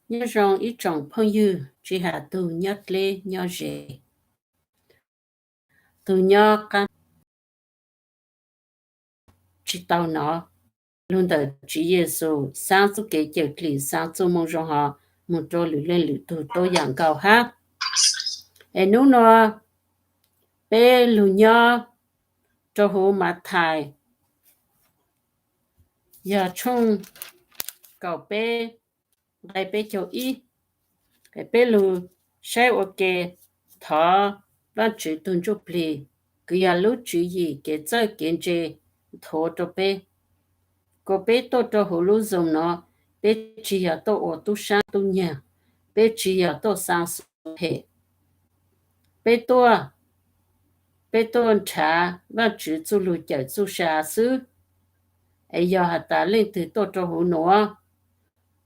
Nyob zoo ib tsoom phooj ywg, tsis has tug nyob dleb nyob ze, tug nyob qab tsis tau nov lug ntawm Tswv Yexus, xaav txuj kev cawm dlim, xaav txuj moo zoo hov moog rua lwm leej lwm tug tuab yaam nkaus hab. Es nub nua peb lug nyob rua huv Mathais, yog tshooj kaum peb nqe peb caug ib. Peb lug saib ua ke, thov Vaajtswv tug Ntsuj Plig kws yog lub tswv yim kev txawj kev ntse nthuav rua peb, kuas peb tuaj rua huv lub Zoom nua, peb tsis yog tuaj ua tub sab tub nyag, peb tsis yog tuaj xaa xov phem, peb tuaj, peb tuaj nrhav Vaajtswv txuj lug cawm txuj sa xwb. Es yog has tas leej twg tuaj rua huv nua,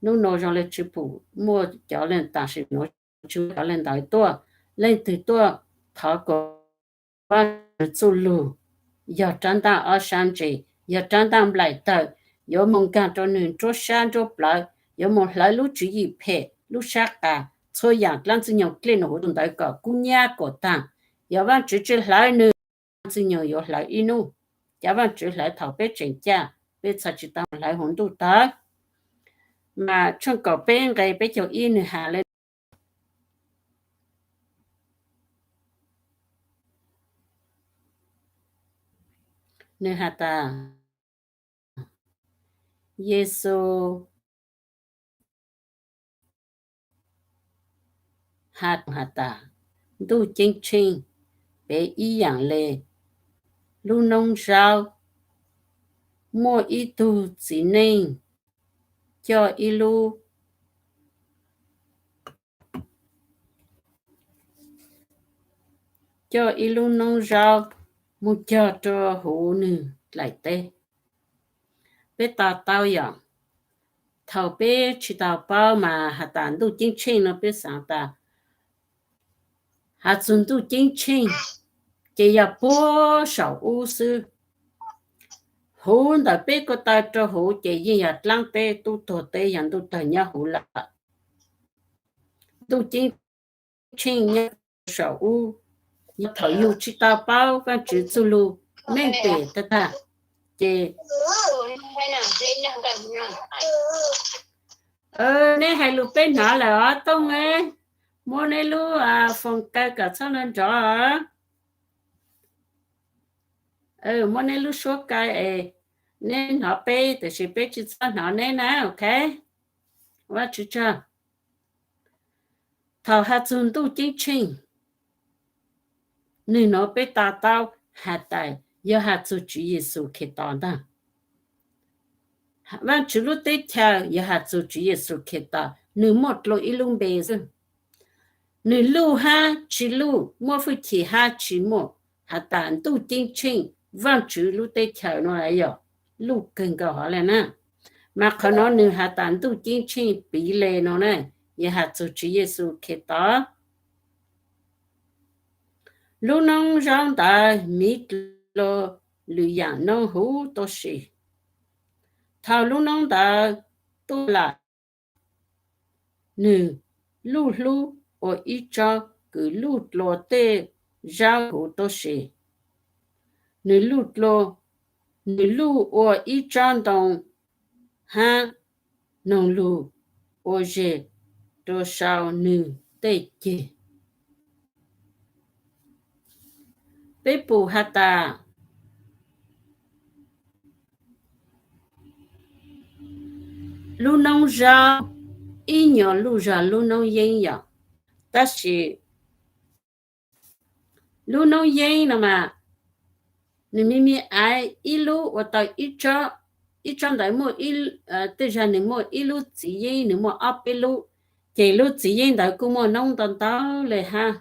nub nua zoo le tsis pum muaj cov le taam sim nuav tsis muaj cov le ntawd tuaj, leej twg tuaj thov kuas Vaajtswv txuj lug yog rab ntaj ob sab ntse, yog rab ntaj nplaim tawm, yuav moog nkaag rua nwg nruab sab nruab plawv, yuav moog hlawv lub tswv yim phem, lub sab qas, txhua yaam dlaab Ntxwg Nyoog dlej nua huv tug ntawd kom kub nyab kuam taag. Yog Vaajtswv tsi hlawv nwg, Ntxwg Nyoog yuav hlawv ib nub. Cov Vaajtswv hlawv thaum peb tseem caj, peb txhad tsis tau hlawv huv ntuj tawv. Mas tshooj kaum peb nqe peb caug ib nwg has le, nwg has tas, Yexus has tas, Ntuj Ceeb Tsheej pem ib yaam le lub noob zaub, muaj ib tug txiv neej coj ib lub coj ib lub noob zaub moog cog rua huv nwg dlaim teb. Peb to taub yom, thaum peb tsis tau paub mas has tas Ntuj Ceeb Tsheej no peb xaav tas has txug Ntuj Ceeb Tsheej ces yog puag saum ub xwb. Huv ntawm peb ko taw rua huv ces yeej yog dlaab teb tub tuag teb, yog ntuj tawg nyob huv lawm. Ntuj Ceeb Tsheej nyob saum ub, yog thaum yug tsis tau paub Vaajtswv txuj lug, neej pem tag tag ces neb hais lus peb hnov lawm os Tooj, muab neb lub foos kaw kom txhob nrov nrov. Muab neb lub suab kaw es neb hnov peb, tab sis peb tsis txhob hnov neb na, ok? Vaajtswv tsaug. Thaum has txug Ntuj Ceeb Tsheej, nwg nuav peb to taub has tas yog has txug Tswv Yexus Khetos ntag. Vaajtswv lub teb chaws yog has txug Tswv Yexus Khetos, nwg muaj dlua ib lub npe xwb. Nwg luj hab tsis luj, muaj fwj chim hab tsis muaj, has tas Ntuj Ceeb Tsheej, Vaajtswv lub teb chaws no yog luj kawg nkaus hov le na. Mas qhov nuav nwg has tas Ntuj Ceeb Tsheej piv le no na, yog has txug Tswv Yexus Khetos. Lub noob zaub ntawd miv dlua lwm yaam noob huv tau si. Thaum lub noob ntawd tuaj lawm, nwg luj hlub ua ib tsob kws luj dlua tej zaub huv tau si. Nwg luj dlua, nwg luj ua ib tsob ntoo hab noog lug ua zes rua sau nwg tej ceg. Peb pum has tas lub noob zaub ib nyuas luj zog lub noob yeeb yom, tab sis lub noob yeeb no mas nwg me me aiv ib lub ua tau ib tsob, ib tsob ntawd muaj, tej zag nwg muaj ib lub txiv yeeb, nwg muaj ob peb lub, ces lub txiv yeeb ntawd kuj muaj noob ntau ntau le hab.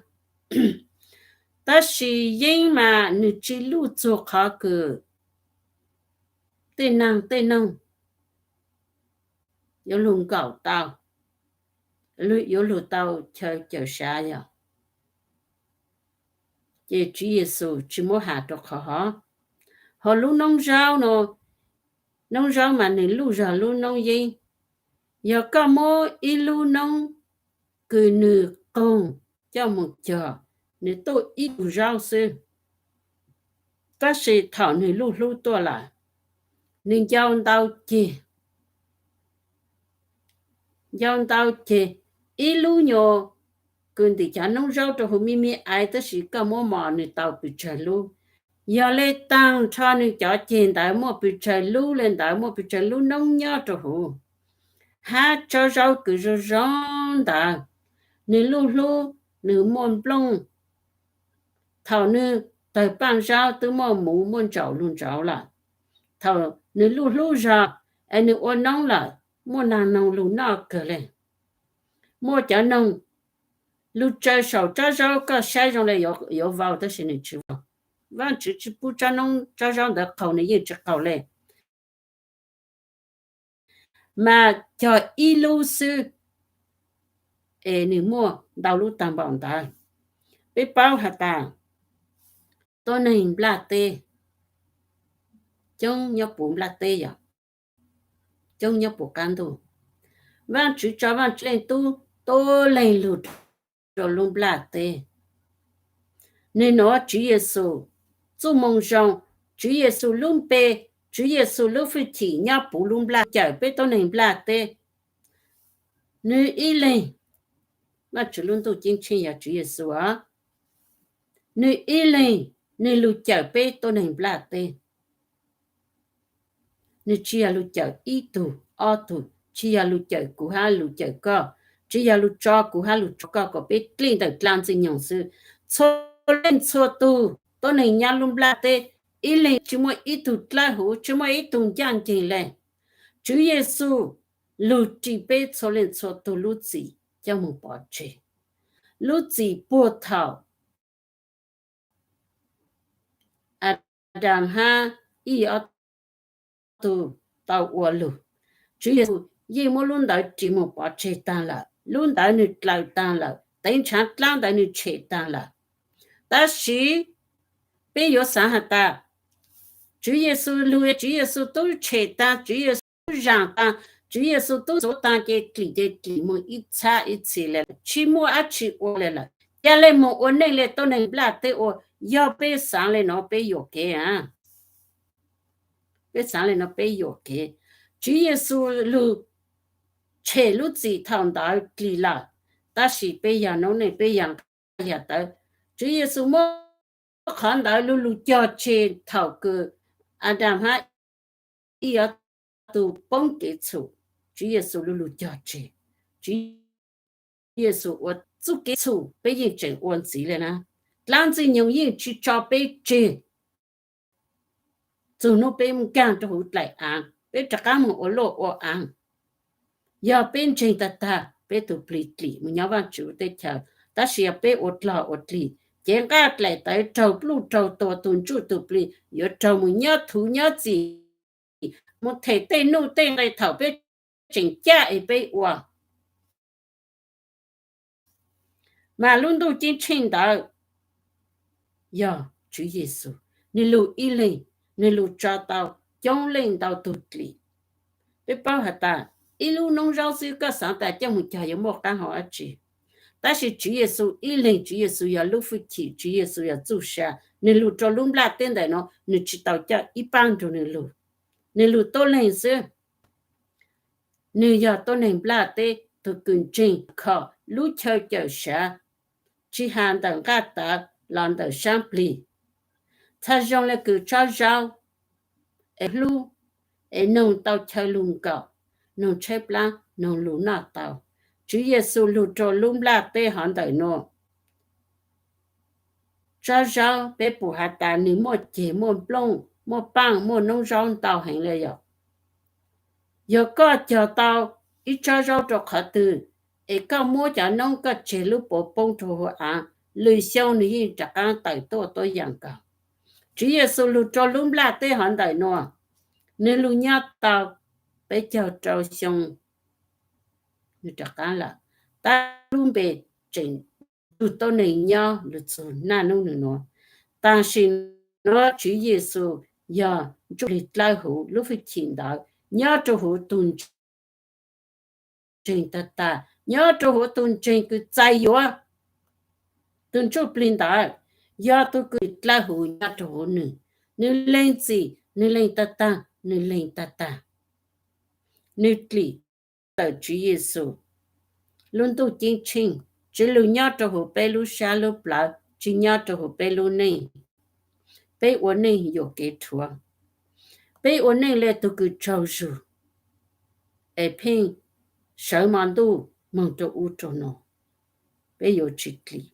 Tab sis yeeb mas nwg tsi luj txug qhov kws tej naag tej noog yuav lug nkaum tau, yuav lug tau chaw cawm sav yog. Ces Tswv Yexus tsi muab has rua qhov hov. Ho lub noob zaub no, noob zaub mas nwg luj zog lub noob yeeb. Yog koj muab ib lub noob kws nws qoog coj mus cog, nws tuaj ib tug zaub xwb, tab sis thaum nws luj hlub tuaj lawm, nws ncau ntau ceg, ncau ntau ceg, ib lub nyuas kws ntim cov noob zaub rau huv me me aiv, tab sis koj muab mos nws tau pes tsawg lub. Yog le taag nrho nws cov ceg ntawd muaj pes tsawg lub le ntawd, muaj pes tsawg lub noob nyob rau huv, hab tsob zaub kws zoo zoo ntawd, nws luj hlub, nws muaj nplooj. Thaum nws tawg paaj zaub twb muaj muv muaj ntsaum lug ntsauv lawm. Thaum nws luj hlub zog es nws ua noob lawm, muaj naag noog lug noj kawg le. Muaj cov noog lug tsaws saum tsob zaub, koj saib zoo le yuav vau tab sis nws tsis vau. Vaajtswv tsis pub tsob noob tsob zaub ntawd qaug, nws yeej tsis qaug le. Mas cog ib lub xwb es nws muaj ntau lub taag npaum ntawd. Peb paub has tas tuab neeg nplaj teb coob nyob puv nplaj teb, yog coob nyob puv qaab ntuj. Vaajtswv tso Vaajtswv Leej Tub tuab leeg lug rua lub nplaj teb. Nwg nuav Tswv Yexus txuj moo zoo, Tswv Yexus lub npe, Tswv Yexus lub fwj chim nyob puv lub nplaj, cawm peb tuab neeg nplaj teb. Nwg ib leeg, Vaajtswv lub ntuj ceeb tsheej yog Tswv Yexus os, nwg ib leeg nwg lug cawm peb tuab neeg nplaj teb. Nwg tsi yog lug cawm ib tug ob tug, tsi yog lug cawm kuv hab lug cawm koj, tsi yog lug tso kuv hab lug tso koj, kom peb dlej ntawm dlaa ntxwg nyoog xwb. Txhua leej txhua tug tuab neeg nyob lub nplaj teb, ib leeg tsi muaj ib tug dlawb huv, tsi muaj ib tug ncaaj nceeg le. Tswv Yexus lug ris peb txhua leej txhua tug lub txim coj moog pov tseg. Lub txim puag thaum Adas hab Iv ob tug tau ua lug, Tswv Yexus yeej muab lub ntawd ris moog pov tseg taag lawm, lub ntawd nwg dlaws taag lawm, teev ntshaav dlaab ntawd nwg tshem taag lawm. Tab sis peb yuav xaav has tas, Tswv Yexus lug, Tswv Yexus tub tshem taag, Tswv Yexus tub zaam taag, Tswv Yexus tub ntxuav taag, ces dlim ces dlim moog ib txhab ib txhis le, tsi muaj dlaab tsi ua le lawm, ca le moog ua neej le tuab neeg nplaj teb ua. Yog peb xaav le nuav peb yuam kev a, peb xaav le nuav peb yuam kev. Tswv Yexus lug tshem lub txim thaum ntawd dlim lawm, tab sis peb yog noob neej, peb yog nqaj yog tawv. Tswv Yexus muab qhov ntawd lug lug cog tseg thaum kws Adas hab Iv ob tug poob kev txhum, Tswv Yexus lug lug cog tseg. Tswv Yexus ua txuj kev txhum peb yeej tseem ua ntxiv le na. Dlaab ntxwg nyoog yeej tsi tso peb tseg. Txug nub peb nkaag rua huv dlaim aav, peb rov qaab moog ua luaj ua aav. Yog peb ntseeg tag tag, peb tug plig dlim moog nyob Vaajtswv teb chaws, tab sis yog peb ua dlog ua dlig, cev nqaj dlaim tawv raug pluj raug tua tug ntsuj tug plig, yuav raug moog nyob thuv nyob txim, moog them tej nuj tej nqe thaum peb tseem caj es peb ua. Mas lub ntuj ceeb tsheej ntawd yog Tswv Yexus, nwg lug ib leeg, nwg lug tso tau coob leej ntau tug dlim. Peb paub has tas, ib lub noob zaub xwb koj xaav tas coj moog cog yuav muaj qaab hau dlaab tsi? Tab sis Tswv Yexus ib leeg, Tswv Yexus yog lub fwj chim, Tswv Yexus yog txuj sa, nwg lug rua lub nplaj teb ntawm nuav, nwg tsi tau coj ib paab nrug nwg lug, nwg lug tuab leeg xwb. Nwg yog tuab neeg nplaj teb tug kws ntseeg khom lub chaw cawm sav, tsi has ntawm nqaj tawv los ntawm saab plig. Txhaj zoo le kws tsob zaub es hlub, es noog tau chaw lug nkaum, noog tshaib plab, noog lug noj tau. Tswv Yexus lug rua lub nplaj teb hov ntawm nuav, tsob zaub peb pum has tas nwg muaj ceg, muaj nplooj, muaj paaj, muaj noob zaub ntau heev le yom. Yog koj cog tau ib tsob zaub rua qhov twg, es koj muab cov noob koj tseg lub puav poob rua huv aav, lwm xyoo nwg yeej rov qaab tawm tuaj tuab yaam nkaus. Tswv Yexus lug rua lub nplaj teb hov ntawm nuav, nwg lug nyob tau peb caug rau xyoo, nwg rov qaab lawm. Tab lub npe tseem tug tuab neeg nyob lug txug naj nub nwg nuav. Tam sim nuav Tswv Yexus yog ntsuj plig dlawb huv, lub fwj chim ntawd nyob rua huv tug ntseeg. ntseeg tag tag, nyob rau hauv tus ntseeg kws txais yuav tus ntsuj plig ntawd, yog tus kws dlawb huv nyob rau hauv nws, nws lees txim, nws lees tag tag, nws lees tag tag, nws dlim ntawm Tswv Yexus lub ntuj ceeb tsheej. Tswv lug nyob rau huv peb lub sab lub plawv, tsis nyob rau huv peb lub neej. Peb ua neej yuam kev rhuav, peb ua neej le tug kws tsaug zug, es pheej sawv mo ntuj moog rau ub rau no, peb yuav tsis dlim.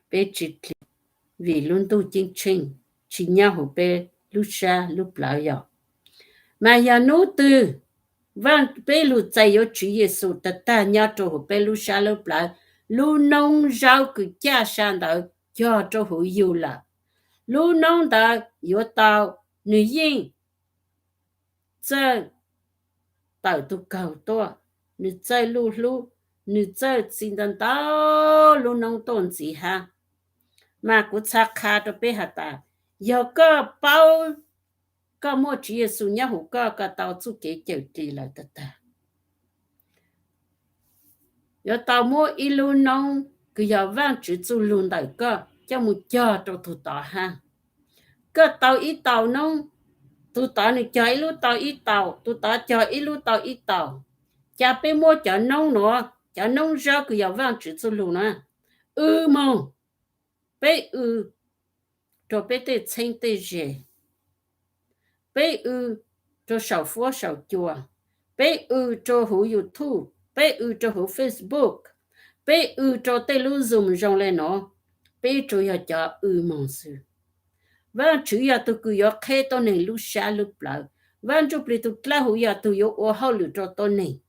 Peb tsis dlim, vim lub ntuj ceeb tsheej tsis nyob huv peb lub sab lub plawv yog. Mas yog nub twg peb lug txais yuav Tswv Yexus tag tag nyob rau huv peb lub sab lub plawv, lub noob zaub kws caj sa ntawd cog rau huv yug lawm, lub noob ntawd yuav tau, nws yeej txawj tawm tug kaug tuaj, nws txawj luj hlub, nws txawj txi ntau ntau lub noob tuaj ntxiv hab. Mas kuv txha qha rau peb has tas, yog koj paub koj muaj Tswv Yexus nyob huv koj, koj tau txuj kev cawm dlim lawm tag tag. Yuav tau muab ib lub noob kws yog Vaajtswv txuj lug ntawm koj coj mus cog rau tug tod hab. Koj tau ib tau noob, tug tod nws cog ib lub tau ib tau, tug tod cog ib lub tau ib tau. Cas peb muab cov noob nuav, cov noob zaub kws yog Vaajtswv txuj lug na, w moog, peb w rua peb tej txheeb tej ze, peb w rua saum fuab saum cua, peb w rua huv YouTube, peb w rua huv Facebook, peb w rua tej lub Zoom zoo le nuav, peb tsuas yog cov w moog xwb. Vaajtswv yog tug kws yuav qheb tuab neeg lub sab lub plawv. Vaaj Ntsuj Plig tug dlawb huv yog tug yuav ua hauj lwm rua tuab neeg,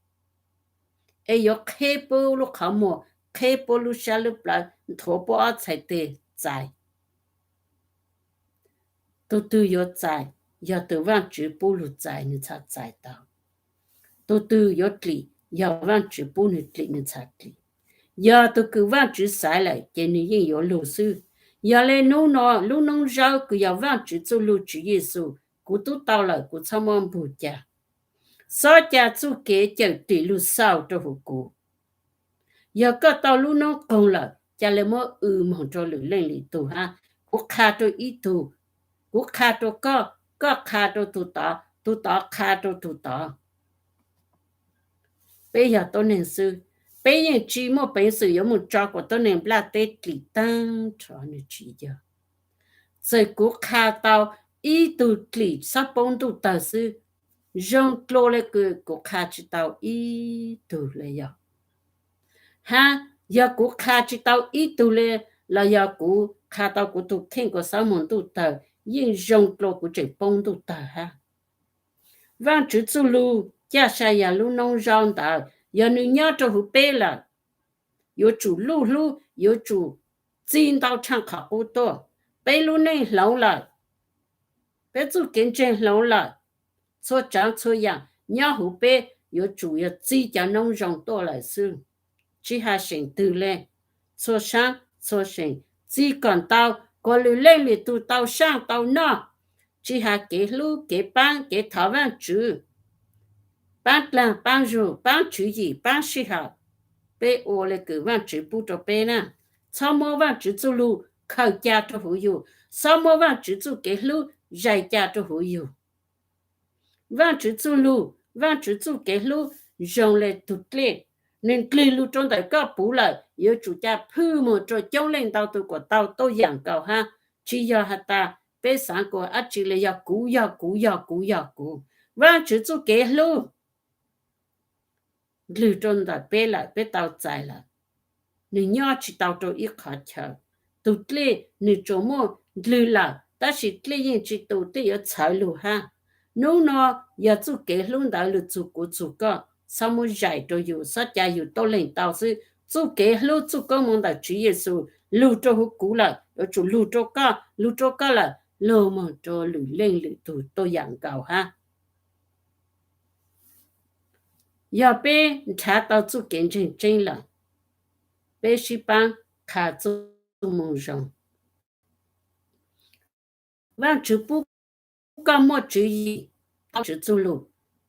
es yuav qheb puab lub qhov muag, qheb puab lub sab lub plawv, nthuav puab ob txhais teg txais. Tug twg yuav txais? Yog tug Vaajtswv pub lug txais, nwg txhaj txais tau. Tug twg yuav dlim? Yog Vaajtswv pub nwg dlim, nwg txhaj dlim. Yog tug kws Vaajtswv xaiv lawm ces nwg yeej yuav lug xwb. Yog le nub no lub noob zaub kws yog Vaajtswv txuj lug Tswv Yexus, kuv tub tau lawm, kuv txhob muab npug ca. Xob ca txuj kev cawm dlim lug xaus rua huv kuv. Yog koj tau lub noob qoog lawm, ca le muab w moog rua lwm leej lwm tug hab. Kuv qha rua ib tug, kuv qha rua koj, koj qha rua tug tod, tug tod qha rua tug tod. Peb yog tuab neeg xwb, peb yeej tsi muaj peev xwm yuav moog tso kuas tuab neeg nplaj teb dlim taag nrho, nwg tsi yog. Txawm kuv qha tau ib tug dlim xob poob ntuj tawg xwb, zoo dlua le kws kuv qha tsi tau ib tug le yog. Hab yog kuv qha tsi tau ib tug le, los yog kuv qha tau kuv tug kheej kuas xob moog ntuj tawg, yeej zoo dlua kuv tseem poob ntuj tawg hab. Vaajtswv txuj lug caj sa yog lub noob zaub ntawd, yog nwg nyob rua huv peb lawm, yuav tsum luj hlub, yuav tsum txi ntau tshaaj qhov qub tuaj. Peb lub neej hloov lawm, peb txuj kev ntseeg hloov lawm, txhua tsaav txhua yaam nyob huv peb yuav tsum yog txi cov noob zoo tuaj lawm xwb. Tsi has seem twg le, txhua saab txhua seem, txi kom ntau, kuas lwm leej lwm tug tau saaj tau noj. Tsi has kev hlub kev paab kev thov Vaajtswv, paab dlaag paab zug, paab tswv yim paab sij hawm, peb ua le kws Vaajtswv pub rua peb na. Txhob muab Vaajtswv txuj lug khaws ca rua huv yug, txhob muab Vaajtswv txuj kev hlub zais ca rua huv yug. Vaajtswv txuj lug, Vaajtswv txuj kev hlub zoo le tug dlej, nwg ndlwg lug rua ntawm koj puv lawm, yuav tsum ca phwj moog rua coob leej ntau tug kuas tau tuab yaam nkaus hab. Tsi yog has tas peb xaav kuas dlaab tsi le yog kuv, yog kuv, yog kuv, yog kuv. Vaajtswv txuj kev hlub ndlwg rua ntawm peb lawm, peb tau txais lawm. Nwg nyob tsi tau rua ib qhov chaw. Tug dlej nwg tsuas muaj ndlwg lawm, tab sis dlej yeej tsi tu, tej yuav txhawv lug hab. Nub no yog txuj kev hlub ntawd lug txug kuv txug koj, txhob muab zais rua yug, txhob ca yug tuab leeg tau xwb. Txuj kev hlub txuj koob moov ntawm Tswv Yexus lug rua huv kuv lawm, yuav tsum lug rua koj, lug rua koj lawm, lug moog rua lwm leej lwm tug tuab yaam nkaus hab. Yog peb nrhav tau txuj kev ntseeg tseeb lawm, peb sib paab qha txuj moo zoo. Vaajtswv pub koj muaj tswv yim, tau tswv txuj lug,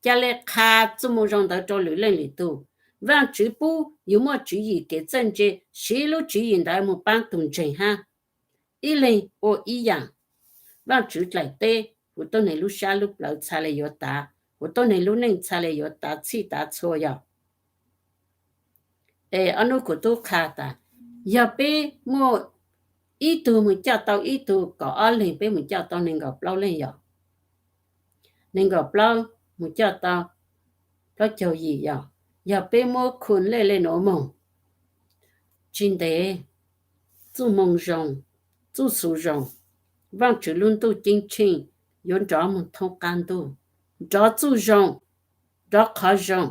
ca le qha txuj moo zoo ntawd rau lwm leej lwm tug. Vaajtswv pub yug muaj tswv yim kev txawj ntse, siv lub tswv yim ntawd moog paab tug ntseeg hab. Ib leeg ua ib yaam. Vaajtswv dlaim teb huv tuab neeg lub sab lub plawv txha le yuav tav, huv tuab neeg lub neej txha le yuav tav txhij tav txhua yog. Es ob nub kuv tub qha tas, yog peb muaj ib tug moog coj tau ib tug, kaum ob leeg peb moog coj tau neeg nkaum plaub leej yog, neeg nkaum plaub moog coj tau plaub caug yim yog, yog peb muab khun lej le nuav moog tsi ntev, txuj moo zoo, txuj xu zoo, Vaajtswv lub ntuj ceeb tsheej yuav nrov moog thoob qaab ntuj. Nrov txuj zoo, nrov qhov zoo,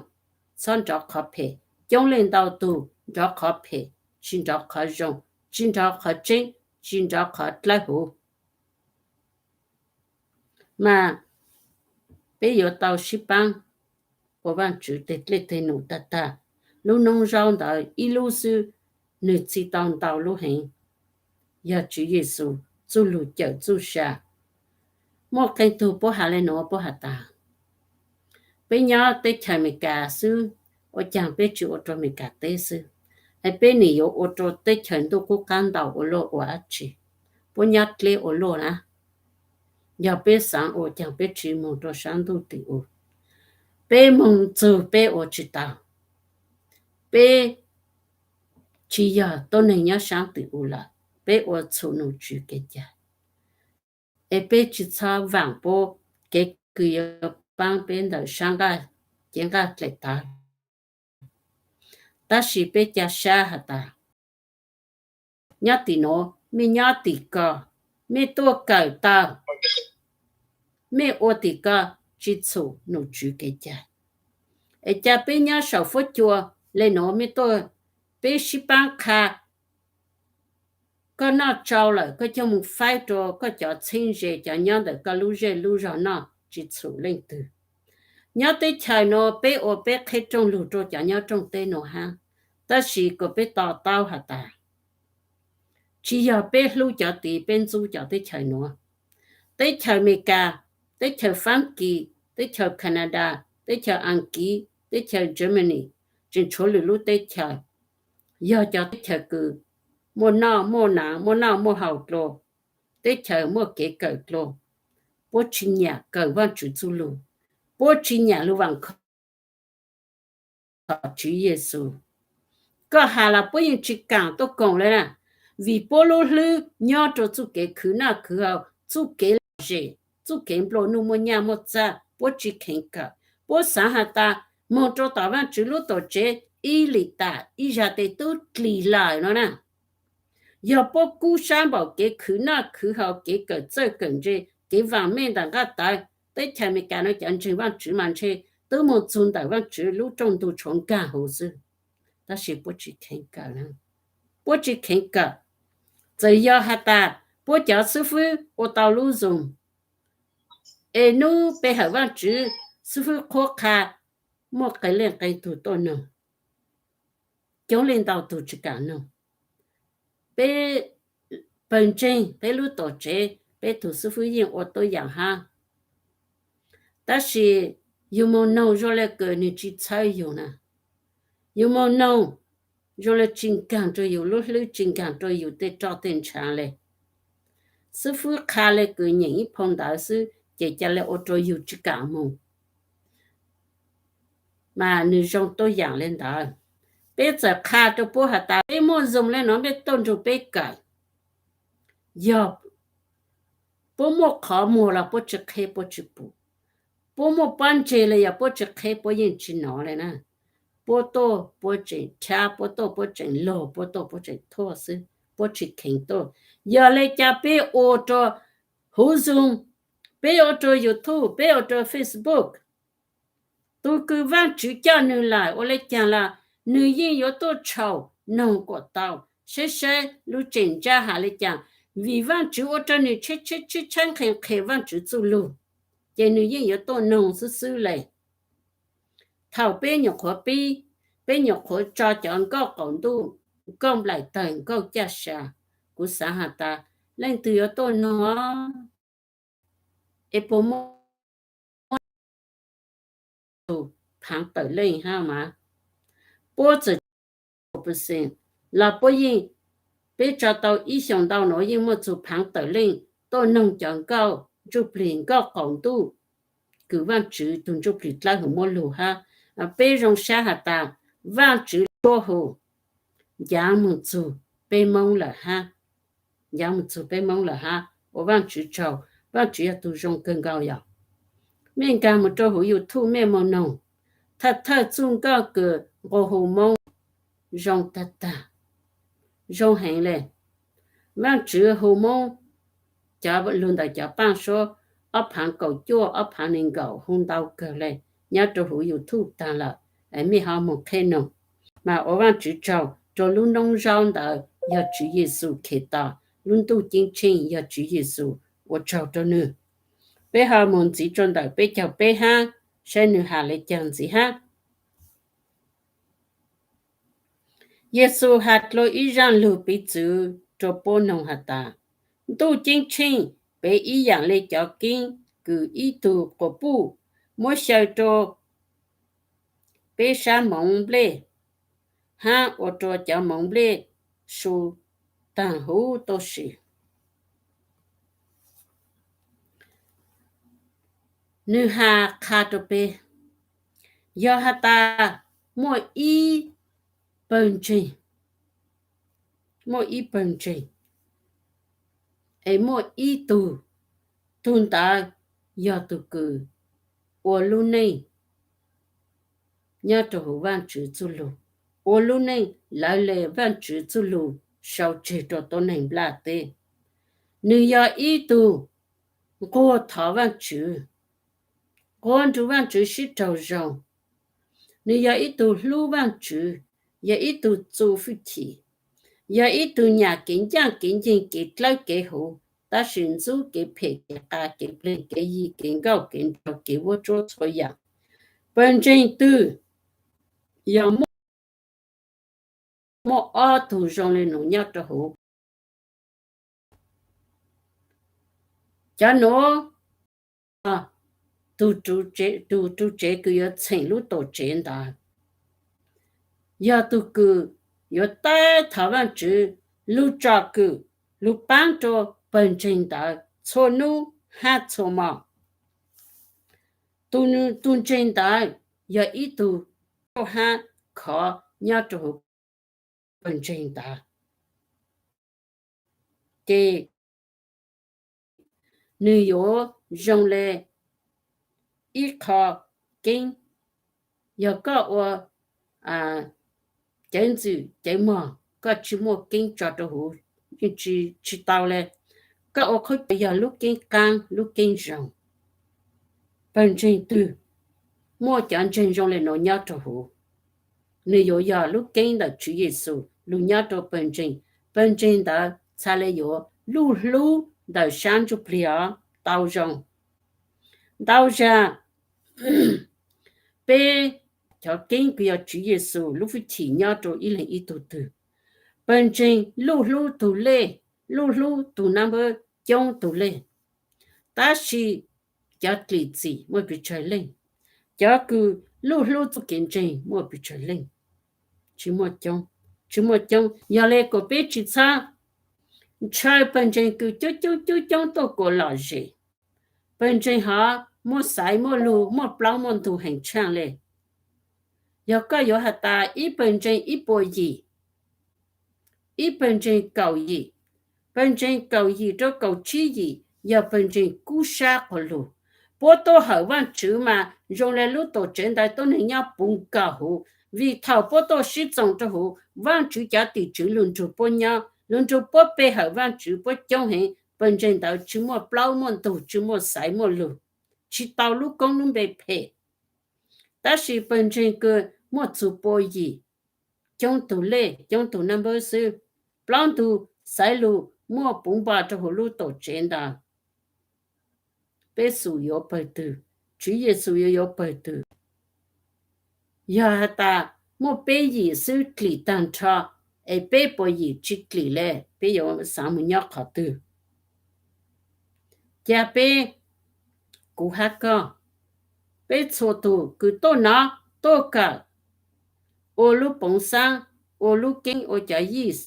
txhob nrov qhov phem. Coob leej ntau tug nrov qhov phem, tsi nrov qhov zoo, tsi nrov qhov tseeb, tsi nrov qhov dlawb huv. Mas peb yuav tau sib paab ua Vaajtswv teg dlej teg num tag tag. Lub noob zaub ntawd ib lub xwb, nwg txi tau ntau lub heev, yog Tswv Yexus txuj lug cawm txuj sa. Muaj qee tug puab has le nuav, puab has tas, peb nyob teb chaws Amelikas xwb, ua caag peb tsi ua rua Amelikas teb xwb, es peb nim yuav ua rua teb chaws ntuj qub qaab ntau ua luaj ua dlaab tsi? Puab nyob dleb ua luaj na. Yog peb xaav ua caag peb tsi moog rua saab ntuj tim u, peb moog txug peb ua tsi tau. Peb tsi yog tuab neeg nyob saab tim u lawm, peb ua txhum num tswv kev cai. Es peb tsi txhob vaam puab kev kws yuav paab peb ntawm sab nqaj, cev nqaj dlaim tawv. Tab sis peb ca sab has tas, nyob tim nuav mej nyob tim ko, mej tuaj kawm tau, mej ua tim ko, tsi txhum num tswv kev cai. Es ca peb nyob saum fuab cua le nuav mej tuaj, peb sib paab qha. Koj noj tsau lawm koj coj moog faib rua koj cov txheeb ze cov nyob ntawm koj lub zej lub zog noj, tsi txhum leej twg. Nyob teb chaws nuav peb ua peb qheb rooj lug rua cov nyob rooj teb nuav hab, tab sis kuas peb to taub has tas, tsi yog peb hlub cov tid peb ntxub cov teb chaws nuav. Teb chaws Amelikas, teb chaws Faabkis, teb chaws Kanadas, teb chaws Askiv, teb chaws Germany, tseem tshuav lwm lub teb chaws, yog cov teb chaws kws muaj noj muaj hnav, muaj noj muaj haus dlua, teb chaws muaj kev kawm dlua, puab tsi nyam kawm Vaajtswv txuj lug, puab tsi nyam lug vaam khom Tswv Yexus. Koj has los puab yeej tsi kaam tuaj koom le na, vim puab lub hlwb nyob rua txuj kev khwv noj khwv haus, txuj kev lom zem, txuj kev nplua nuj muaj nyaj muaj txag, puab tsi kheev kawm. Puab xaav has tas moog rua tom Vaajtswv lub tuam tsev ib lim tam ib zag tes tub dlim lawm no na. Yog puab kub sab npaum kev khwv noj khwv haus, kev kawm txawj kawm ntse, kev vaam meej ntawm nqaj tawv, teb chaws Amelikas nuav cov ntseeg Vaajtswv mas ntshe twb moog txug ntawm Vaajtswv lub rooj ntug tshuav nkaag huv xwb. Tab sis puab tsi kheev kawm, puab tsi kheev kawm. Txawm yog has tas puab cov xwb fwb ua tau lub Zoom, es nub pe hawm Vaajtswv xwb fwb qhuab qha, muaj qee leej qee tug tuaj noog, coob leej ntau tug tsi kaam noog. Peb pawg ntseeg peb lub tuam tsev peb tug xwb fwb yeej ua tuab yaam hab. Tab sis yug moog noog zoo le kws nwg tsi txhawb yug na. Yug moog noog zoo le tsi nkaag rua yug lub hlwb, tsi nkaag rua yug tej roj tej ntshav le. Xwb fwb qha le kws nyeem ib phau ntawv xwb ces ca le ua rua yug tsi kaam moog. Mas nwg zoo tuab yaam le ntawd. Peb txawm qha rua puab has tas peb muaj Zoom le nuav, peb tuaj nrug peb kawm. Yog puab muaj qhov muag los puab tsi qheb puab tsi pum. Puab muaj pob ntseg los yog puab tsi qheb puab yeej tsi nov le na. Puab tuaj puab tseem rhab, puab tuaj puab tseem lug, puab tuaj puab tseem thuaj xwb, puab tsi kheev tuaj. Yog le cas peb ua rua huv Zoom, peb ua rua YouTube, peb ua rua Facebook, tug kws Vaajtswv coj nwg lawm ua le caag los nwg yeej yuav tuaj tshau noog kuam tau, saib saib lub tseem ntsab has le caag, vim Vaajtswv ua rua nwg tshaib tshaib tshaib nqhis nqhis Vaajtswv txuj lug, ces nwg yeej yuav tuaj noog xwb xwb le. Thaum peb nyuam qhuav pib, peb nyuam qhuav tso cov nkauj qaum ntuj, nkauj nplaim tawg, nkauj caj sa, kuv xaav has tas leej twg yuav tuaj noog, es puas muaj phaav tawm leej hab mas. Puab txawm tso los puab yeej, peb tso tau ib xyoos ntau nuav yeej muaj txug phaav tawm leej tuaj noog cov nkauj ntsuj plig nkauj qaum ntuj, kws Vaajtswv tug ntsuj plig dlawb huv muab lug hab. Peb zoo sab has tas Vaajtswv tuab hu ncav moog txug peb Moob lawm hab, ncav moog txug peb Moob lawm hab, ua Vaajtswv tsaug. Vaajtswv yog tug zoo kawg nkaus yog. Mej nkaag moog rua huv YouTube mej moog noog, thawj thawj txuj nkauj kws nqua hu Moob zoo tag tag, zoo heev le. Vaajtswv hu Moob cov lug ntawm cov paaj suab ob phaav kaum cuaj ob phaav neeg nkaum hu ntau kawg le, nyob rua huv YouTube taag lawm, mej ho moog qheb noog. Mas ua Vaajtswv tsaug rua lub noob zaub ntawd yog Tswv Yexus Khetos, lub ntuj ceeb tsheej yog Tswv Yexus, ua tsaug rua nwg. Peb ho moog ntxiv rua ntawm peb caug peb hab, saib nwg has le caag ntxiv hab. Yexus has dlua ib zaaj lug piv txwv rua puab noog has tas, ntuj ceeb tsheej pem ib yaam le cov keeb kws ib tug quas puj muab xyaw rua peb sab moov nplej hab ua rua cov moov nplej su taag huv tau si. Nwg has qha rua peb, yog has tas muaj ib pawg ntseeg, muaj ib pawg ntseeg, es muaj ib tug, tug ntawd yog tug kws ua lub neej nyob rua huv Vaajtswv txuj lug, ua lub neej lawv le Vaajtswv txuj lug sau tseg rua tuab neeg nplaj teb. Nwg yog ib tug nquag thov Vaajtswv, nquag nrug Vaajtswv sib raug zoo. Nwg yog ib tug hlub Vaajtswv, yog ib tug txu fwj chim, yog ib tug nyam kev ncaaj kev nceeg kev dlawb kev huv, tab sis ntxub kev phem kev qas kev pleeg kev yig kev nkauj kev nraug kev vuab tsuab txhua yaam. Pawg ntseeg twg yog muaj, muaj ob tug zoo le nuav nyob rua huv. Cov nuav, tug, tug ru tsev kws yuav txheem lub tuam tsev ntawd, yog tug kws yuav tab thov Vaajtswv lug tsom kwm, lug paab rua pawg ntseeg ntawd txhua nub hab txhua mo. Tug, tug ntseeg ntawd yog ib tug tub hab khov nyob rua huv pawg ntseeg ntawd, ces nwg yuav zoo le ib qho keeb. Yog koj ua cawv ntxwm cawv mog, koj tsi muaj keeb tso rua huv, yeej tsi, tsi tau le. Koj ua qhov keeb yog lub keeb qaab lub keeb zoo. Pawg ntseeg twg muaj cov ntseeg zoo le nuav nyob rua huv, nwg yuav yog lub keeb ntawm Tswv Yexus lug nyob rua pawg ntseeg. Pawg ntseeg ntawd txhad le yuav luj hlub ntawm sab ntsuj plig os. Tau zoo, ntau zag peb cov keeb kws yog Tswv Yexus lub fwj chim nyob rua ib leeg ib tug twg. Pawg ntseeg luj hlub tug lej, luj hlub tug nab npawb coob tug lej, tab sis cov dlim txim muaj pes tsawg leej? Cov kws luj hlub txuj kev ntseeg muaj pes tsawg leej? Tsi muaj coob, tsi muaj coob. Yog le kuas peb tsi txhob ntshaw pawg ntseeg kws coob coob coob coob tuaj kuas lom zem. Pawg ntseeg hov muaj xaiv muaj lug, muaj plaub muaj ntug heev tshaaj le. Yog koj yuav has tas ib pawg ntseeg ib puas yim, ib pawg ntseeg kaum yim, pawg ntseeg kaum yim rua kaum tsib yim yog pawg ntseeg kub sab quas lug. Puab tuaj hawm Vaajtswv mas zoo le lub tuam tsev ntawd tuab neeg nyob puv nkaus huv, vim thaum puab tuaj sib txoos rua huv, Vaajtswv cov tim tswv lug nrug puab nyob, lug nrug puab pe hawm Vaajtswv, puab coob heev. Pawg ntseeg ntawd tsi muaj plaub muaj ntug, tsi muaj xaiv muaj lug, tsi tau lub koob lub npe phem. Tab sis pawg ntseeg kws muaj txug pua yim, coob tug lej coob tug nab npawb xwb, plaub ntug xaiv lug muaj puv npo rua huv lub tuam tsev ntawd. Peb xum yuav pawg twg? Tswv Yexus yuav yuav pawg twg? Yog has tas muaj peb yim xwb dlim taag nrho, es peb puas yim tsi dlim le, peb yuav xaav moog nyob qhov twg? Ca peb, kuv hab koj, peb txhua tug kws tuaj no, tuaj kawm, ua lub poov xab, ua lub keeb, ua cov yij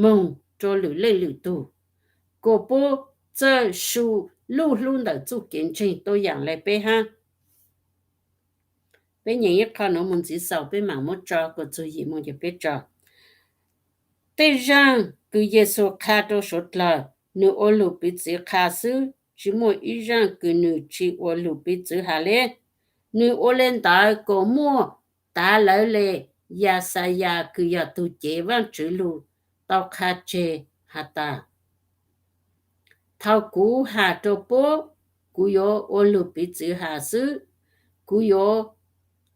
moog rua lwm leej lwm tug, kuas puab txawj su luj hlub ntawm txuj kev ntseeg tuaj yaam le peb hab. Peb nyeem ib qho nuav moog ntxiv xaus, peb maam muab tso kuas txug yim moog ces peb tso. Tej zaaj kws Yexus qha rua suav dlawg, nwg ua lug piv txwv qha xwb, tsi muaj ib zaaj kws nwg tsi ua lug piv txwv has le. Nwg ua le ntawd kuas muaj tav lawv le Yaxayas kws yog tug cev Vaajtswv lug tau qha tseg has tas, thaus kuv has rua puab, kuv yuav ua lug piv txwv has xwb, kuv yuav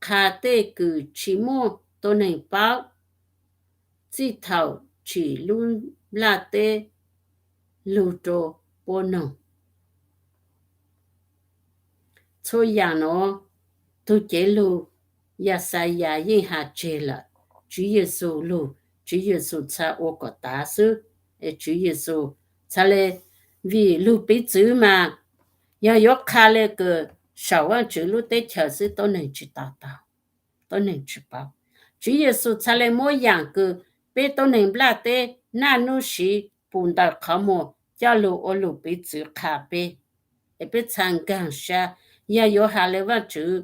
qha tej kws tsi muaj tuab neeg paub, txij thaum tsim lub nplaj teb lug rua puab noog. Txhua yaam nuav, tug cev lug Yaxayas yeej has tseg lawm. Tswv Yexus lug, Tswv Yexus txha ua kom tav xwb. Es Tswv Yexus txha le, vim lug piv txwv mas yog yuav qha le kws saum Vaajtswv lub teb chaws xwb tuab neeg tsi to taug, tuab neeg tsi paub. Tswv Yexus txha le muab yaam kws peb tuab neeg nplaj teb naj nub siv pum ntawm qhov muag coj lug ua lug piv txwv qha peb. Es peb txha nkaag sab, yog yuav has le Vaajtswv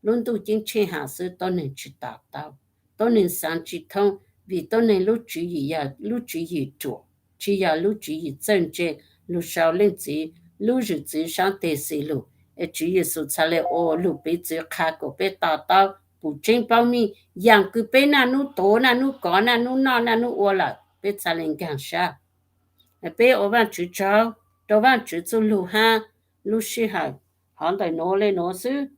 lub ntuj ceeb tsheej has xwb tuab neeg tsi to taub, tuab neeg xaav tsi thoob, vim tuab neeg lub tswv yim yog lub tswv yim ruam, tsi yog lub tswv yim txawj ntse lug sau Leej Txiv lub zwm txwv saab teg xws lug. Es Tswv Yexus txha le ua lug piv txwv qha kuas peb to taub pum tseeb paub meej yaam kws peb naj nub tuav, naj nub kov, naj nub noj, naj nub ua lawm, peb txha le nkaag sab. Peb ua Vaajtswv tsaug rua Vaajtswv txuj lug hab lub sij hawm hov ntawm nuav le nuav xwb.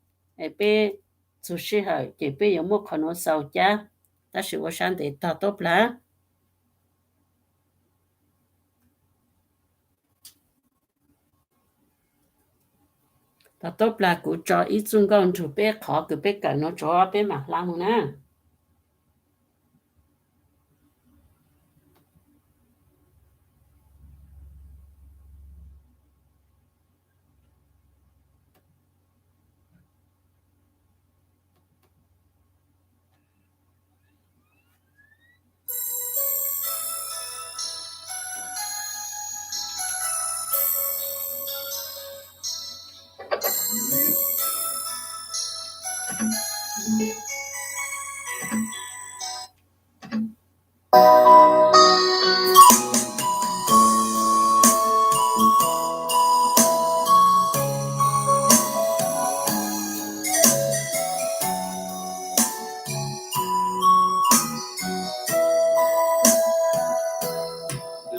Peb txug sij hawm ces peb yuav muab qhov nuav xaus cab, tab sis ua sab ntev tog tuab plag. Tog tuab plag kuv tso ib txuj nkauj nrug peb qhov kws peb kawm nuav tso peb maam hla moog na.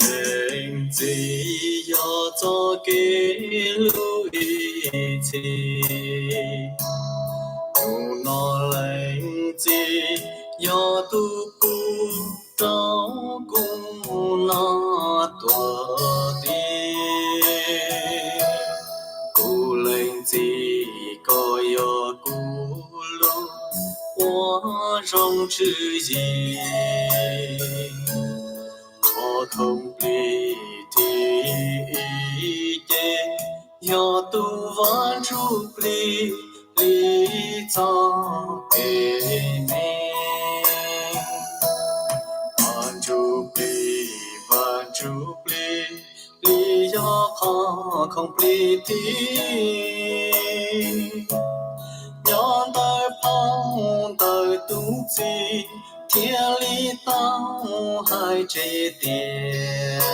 Leej txiv yog txoj kev lub ib txhis, nub nua leej txiv yog tug pug rau kuv nua tuag ti. Kuv leej txiv koj yog kuv lub quab zoo tswv yim, qhov khoom plig thib ib ces yog tug Vaajtswv plig li txoj kev me. Vaajtswv plig, Vaajtswv plig, plig yog qhov khoom plig thib. Nyob ntawm phauj ntawm tub txib thiaj li tau hais tseg tias,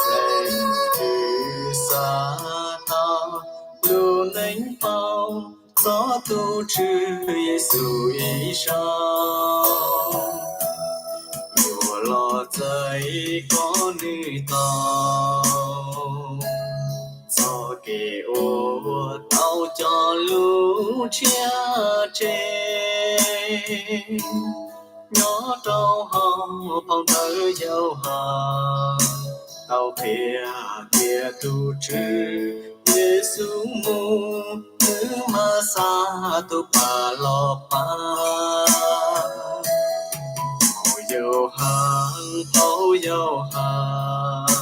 leej twg xav tau lub neej paub txog tug Tswv Yexus ib zaug, yuav los txais kom nwg tau txoj kev uas tau coj lub ntshiab tseg. Nyob rau hauv phau ntawv Yauhas tau qhia tias tug Tswv Yexus mus, nwg mas xa tug pas los pab. Phau Yauhas, phau Yauhas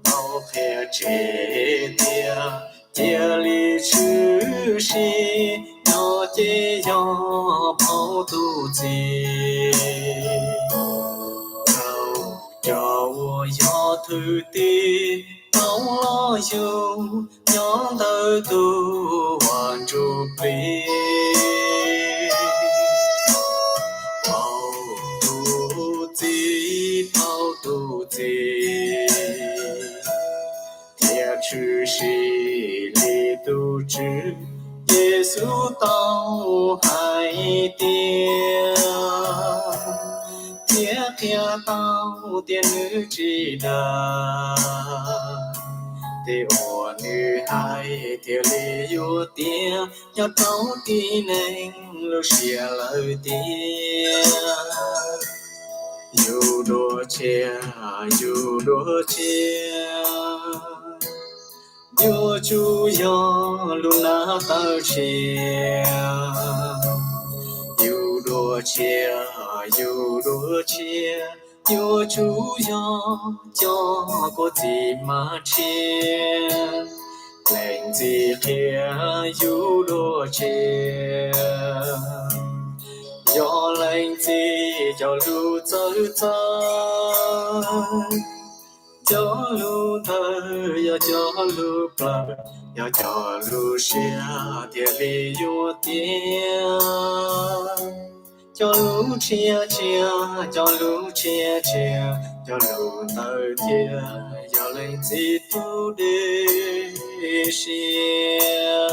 tau qhia tseg tias Cia li tshwm sim, nyob ces yog phauj tus txiv. Txawm cov uas yog thwj tim tau los yug nyob ntawm tus Vaj Ntsuj Plig. Phauj tus txiv, phauj tus txiv, thiab tshwm sim li tus Tswv Yexus tau hais tias, thiab qhia tau tias nws tsis dag, tej uas nws hais thiaj li yuav tiav, nyob rau tib neeg lub siab lawm tiag. Yus dua tshiab, yus dua tshiab, yuav tsum yog lub nab tawv tshiab. Yus dua tshiab, yus dua tshiab, yuav tsum yog cov kua txiv mas tshiab. Leej txiv qhia yus dua tshiab, yog leej txiv cov lus txawv txawv. Cov lus ntawd yog cov lus plawv, yog cov lus siab thiaj li yuav tiav. Cov lus tshiab tshiab, cov lus tshiab tshiab, cov lus ntawd thiaj yog leej txiv tus dej siab.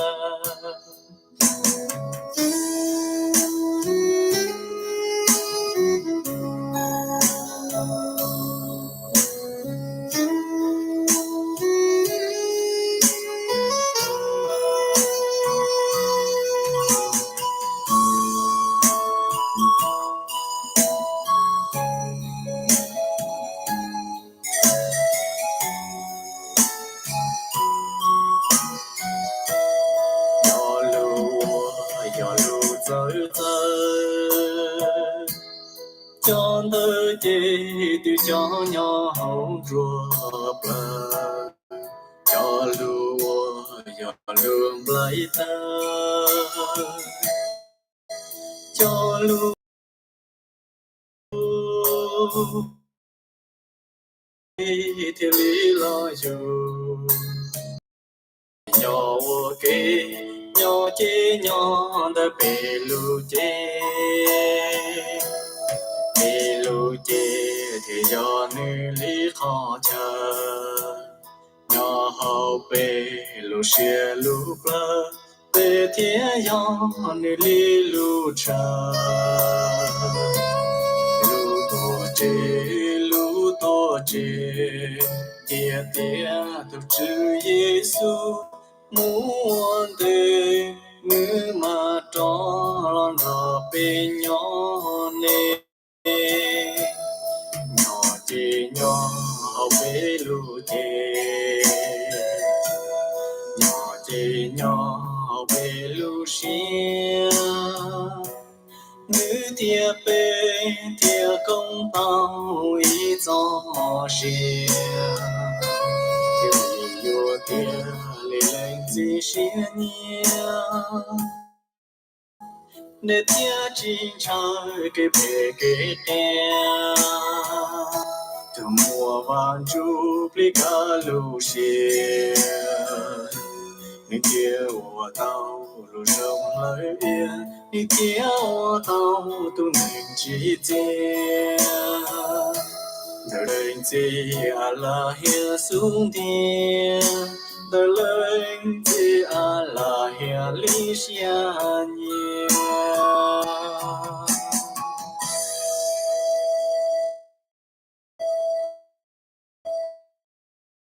Cov lus uas yog lus txawv txawv, cov ntawd ces twb cov nyob hauv nruab plawv. Cov lus uas yog lus nplai tawv, cov lus thiaj li los yug. Nyob ua ke, nyob ces nyob ntawm peb lub cev. Peb lub cev thiaj yog nws li qhov chaw. Nyob hauv peb lub siab lub plawv, peb thiaj yog nws li lub tshav. Lub tuam tsev, lub tuam tsev, tiag tiag tus Tswv Yexus mus ua ntej, nws mam rov los nrog peb nyob ne. Nyob ces nyob hauv peb lub cev, nyob ces nyob hauv peb lub siab, nws thiab peb thiaj koom tau ib txoj sia, thiaj li yuav tiav li leej txiv siab nyiam. Nej thiaj tsis ntshaw kev phem kev qias, tus muaj Vaj Ntsuj Plig kav lub siab. Nws thiaj ua tau lub zoo lawm tiag, nws thiaj ua tau tus neeg tsim txiaj. Ntawm leej txiv a las hiam xub ntiag, ntawm leej txiv a las hiam li siab